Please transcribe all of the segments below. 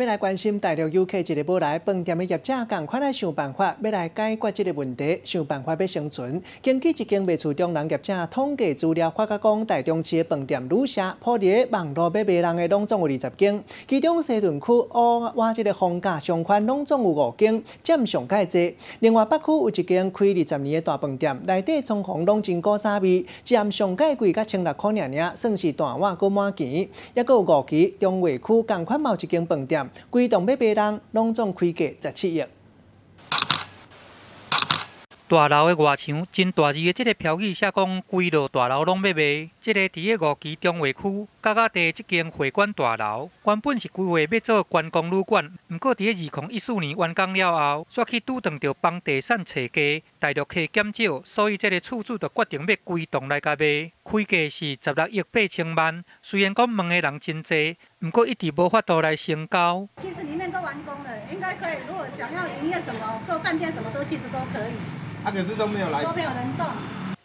欲來關心大陸遊客一个無來，飯店的業者仝款來想辦法，欲來解決這个問題，想辦法欲生存。根據一間賣厝中人業者統計資料，發覺講台中市的飯店旅社鋪佇網路欲賣人的攏總有20間，其中西屯區倚這个房價上懸，攏總有五間，佔上蓋濟。另外北區有一間開20年的大飯店，內底裝潢攏真古早味，一暗上蓋貴甲1600箍爾爾，算是大碗閣滿錢。抑閣有五期中和區仝款嘛有一間飯店，規棟欲賣人，攏總開價17億。大樓的外牆真大字的這个標語寫講，規座大樓攏欲賣。這个佇个五期中和區角仔地這間會館大樓，原本是規劃欲做觀光旅館，毋過佇个2014年完工了後，煞去拄著著房地產揣價，大陸客減少，所以這个厝主就決定欲規棟來共賣，開價是16億8千萬。雖然講問的人真濟，毋過一直無法度來成交。其實裡面都完工了，應該可以。如果想要營業什麼，做飯店什麼都其實都可以。啊，可是都沒有來，都沒有人動。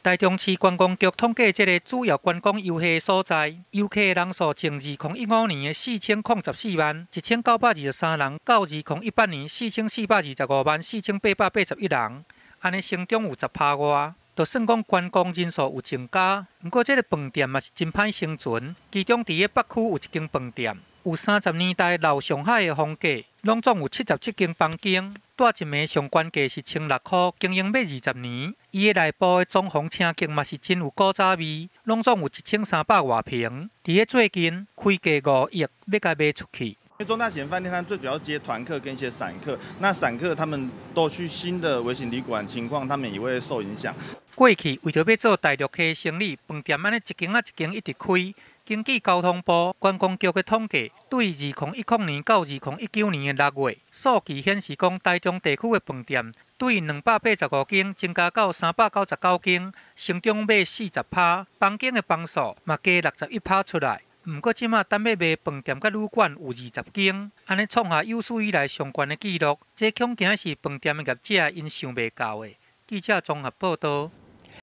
台中市觀光局統計，這个主要觀光遊客的所在，遊客人數從2005年的4014萬1923人，到2018年4425萬4881人，按呢成長有10趴外，就算講觀光人數有增加，毋過這个飯店嘛是真歹生存。其中佇个北區有一間飯店，有30年代老上海的風格，攏總有77間房間，蹛一暝上懸價是1600箍，經營欲20年。伊的內部的裝潢廳境嘛是真有古早味，攏總有1300外坪。佇个最近開價5億，欲共賣出去。因為中大型飯店，它最主要接團客跟一些散客，那散客他們都去新的微型旅館，情況他們也會受影響。過去為著欲做大陸客生意，飯店按呢一間仔一間一直開。根據交通部觀光局的統計，對2010年到2019年的6月，數據顯示講，台中地區的飯店對285間增加到399間，成長欲40趴，房間的房數嘛加61趴出來。毋過這馬等欲賣飯店佮旅館有20間，按呢創下有史以來上懸的紀錄。這恐驚是飯店的業者𪜶想袂到的。記者綜合報導。